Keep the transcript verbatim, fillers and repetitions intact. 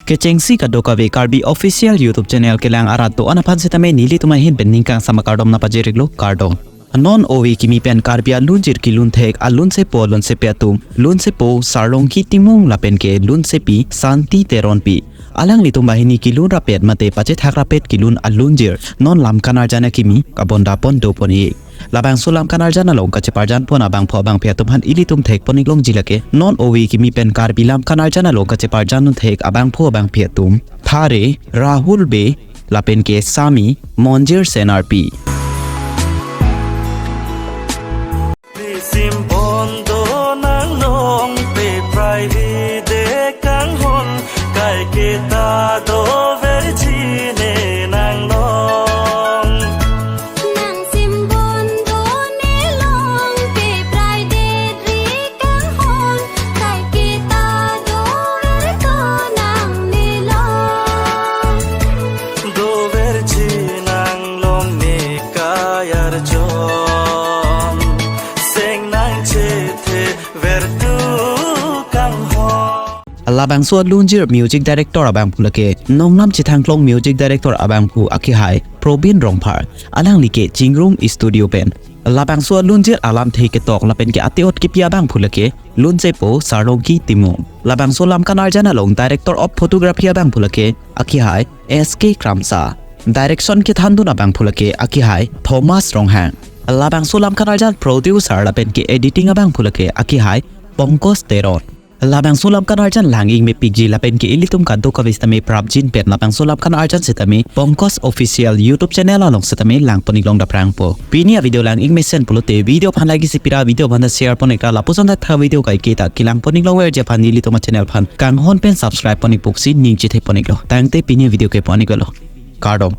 Kechengsi kadokave Karbi Official YouTube Channel kelang arat do-an aphan sitame nelitum ahin pen ningkang sama kardom nangpajir-iklo, kardom. Non ove kimi pen Karbi alunjir kelun thek alunsepo alunsepi atum, lunsepo Sarlongki Timung lapen ke lunsepi Santi Teronpi, alanglitum banghini kelun rapet mate pachethak rapet kelun alunjir non lamkan arjan akimi kabonda pon dopon-ik. Labangso lamkan arjan along kacheparjan pon abangphu abangphi atum aphan ilitum thekpon-ik longji lake non ove kimi pen Karbi lamkan arjan along kacheparjan thek abangphu abangphi atum, Thare, Rahul Bey lapen ke Sami, Monjir Senarpi. Prisim bondo nang long pe prai hide kanghon, kai kita doverji ne nang long. Nang simbon do ne long pe prai hide ri kanghon, kai kita dover ko nang ne long. Doverji nang long ne kai arjon, seng nang chethe vertu kanghon. Labangso alunjir music director abangphu lake nongnam chethangklong music director abangphu akehai Probin Rongphar, alangli ke Chingrum Studio pen. Labangso alunjir alamthe ketok lapen ke ate-ot kepi abangphu lake lunsepo Sarlongki Timung. Labangso lamkan arjan along director of photography abangphu lake akehai S K Kramsa. Direction kethandun abangphu lake akehai Thomas Ronghang. Labangso lamkan arjan producer lapen ke editing abangphu lake akehai Pankaj Teron. Labangso lamkan arjan lang-ik mepikji lapen ke ilitum kadokave sitame prapjin pen labangso lamkan arjan sitame Pankaj Official YouTube Channel along sitame langpon-ik long daprangpo. Pini avideo lang-ik mesen pulote video aphan like isi pira, video aphan ta share pon-ik ra, lapuson ta tha video kaiketa kelangpon-ik longverji aphan nelitum achannel aphan kanghon pen subscribe pon-ik pusi ning chethepon-iklo. Tangte pini avideo ke pon-iklo. Kardom.